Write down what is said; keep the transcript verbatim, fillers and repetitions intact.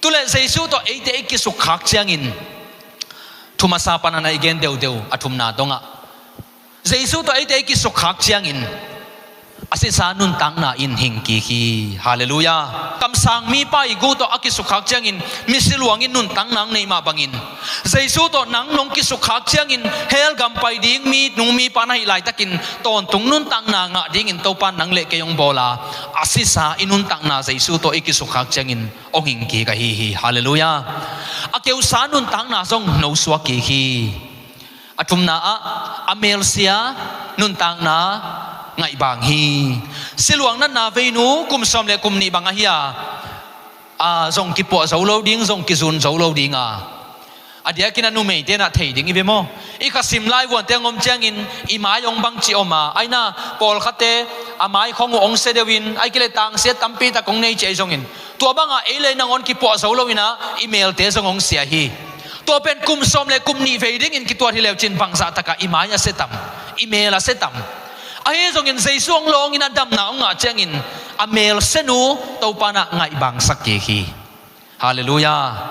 Tuleh Jesu tawh eite i kisukkhak ciangin, thumasa panin i gen deudeu a thumna dongah, Jesu tawh eite i kisukkhak ciangin a sisa nuntakna in hing kik hi. Halleluiah. Kamsang mipa i gu tawh a kisukkhak ciangin misi luangin nuntakna hong nei mah bangin, Jesu tawh nang nong kisukkhak ciangin hell gam pai ding mi nung mipa na hih laitakin tawntung nuntakna ngah dingin Topa in nang le kei hong bawl a, a sisa i nuntakna Jesu tawh i kisukkhak ciangin hong hing kik ahi hi. Halleluiah. A keusa nuntakna zong nosuak kik hi. A thumna ah a melsia nuntakna ngaihbang hi. Siluang natna veinu kum sawm le kum nih bang ahi a, a zong kipuah zo lo ding, zong kizun zo lo ding a, a diakin a numeite na thei ding i ve maw? I khasim lai vuante hong om ciangin i mai hong bangci om a, aina pawlkhatte a mai khong uh hong sia deuhin, ai kile tangsia tampi tak hong nei ci ahi zongin, tua banga ei le nangawn kipuah zo loin a, i melte zong hong sia hi. Tua pen kum sawm le kum nih vei dingin kituat hi leu cin bangzah takah i mai a sia tam, i mel a sia tam. Ahi zongin Jesu hong lawngin a damna hong ngah ciangin a mel sianu Topa in a ngaihbangsak kik hi. Halleluiah.